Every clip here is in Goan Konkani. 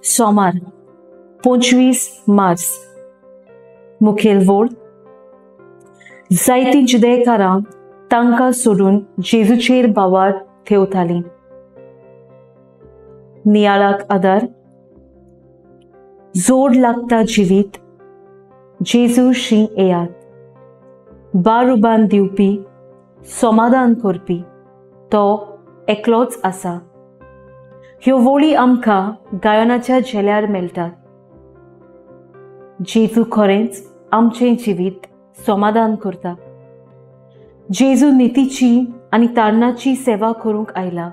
सोमार 25 मार्च. मुखेल वोड. जायतीं जुदेकारां तांकां सोडून जेजूचेर भावार थेवतालीं. नियाळाक आदार. जोड लागता जिवीत, जेजू शी येयात. बारुबान दिवपी, समाधान करपी तो एकलोच आसा. ह्यो वोळी आमकां गायनाच्या झेल्यार मेळटात. जेजू खरेंच आमचें जिवीत समाधान करता. जेजू नितीची आनी तारणाची सेवा करूंक आयला.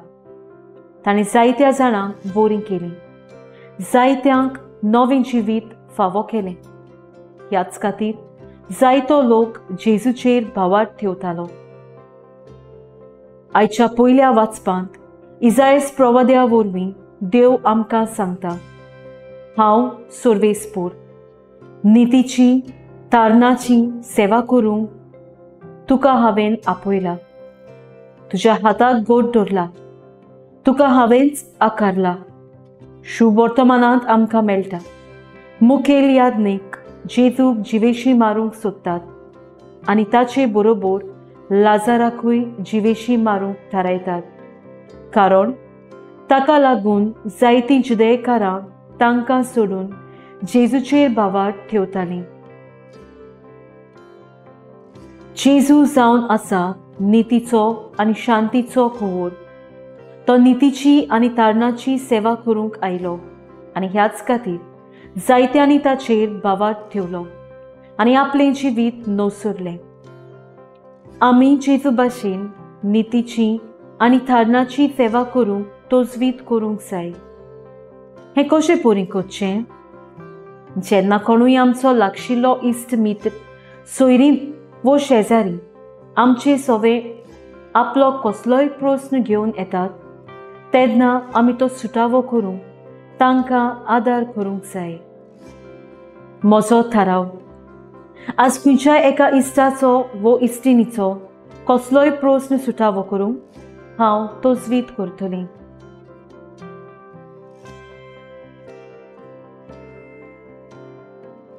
ताणें जायत्या जाणांक बरीं केलीं, जायत्यांक नवें जिवीत फावो केलें. ह्याच खातीर जायतो लोक जेजूचेर भावार्थ ठेवतालो. आयच्या पयल्या वाचपांत इजायस प्रवाद्या वरवीं देव आमकां सांगता, हांव सर्वेस्पोर, नितीची तारणाची सेवा करूंक तुका हांवें आपयला. तुज्या हाताक गोड धरला, तुका हांवेंच आकारला. शुभ वर्तमानांत आमकां मेळटा. मुखेल यादनीक जेजूक जिवेशी मारूंक सोदतात आनी ताचे बरोबर लाजाराकूय जिवेशी मारूंक थारायतात, कारण ताका लागून जायतीं जुदेकारां तांकां सोडून जेजूचेर भावार्थ ठेवतालीं. जेजू जावन आसा नितीचो आनी शांतीचो कुंवर. तो नितीची आनी तारणाची सेवा करूंक आयलो आनी ह्याच खातीर जायत्यांनी ताचेर भावार्थ ठेवलो आनी आपलें जिवीत नसरलें. आमी जेजू भाशेन नितीची आनी थारणाची सेवा करूंक तजवीज करूंक जाय. हें कशें परी करचें? जेन्ना कोणूय आमचो लागशिल्लो इश्ट मित्र, सोयरी वो शेजारी आमचे सवे आपलो कसलोय प्रस्न घेवन येतात तेन्ना आमी तो सुटावो करूंक तांकां आदार करूंक जाय. म्हजो थाराव. आज खंयच्याय एका इश्टाचो वो इश्टिणीचो कसलोय प्रस्न सुटावो करूंक हांव तजवीज करतलें.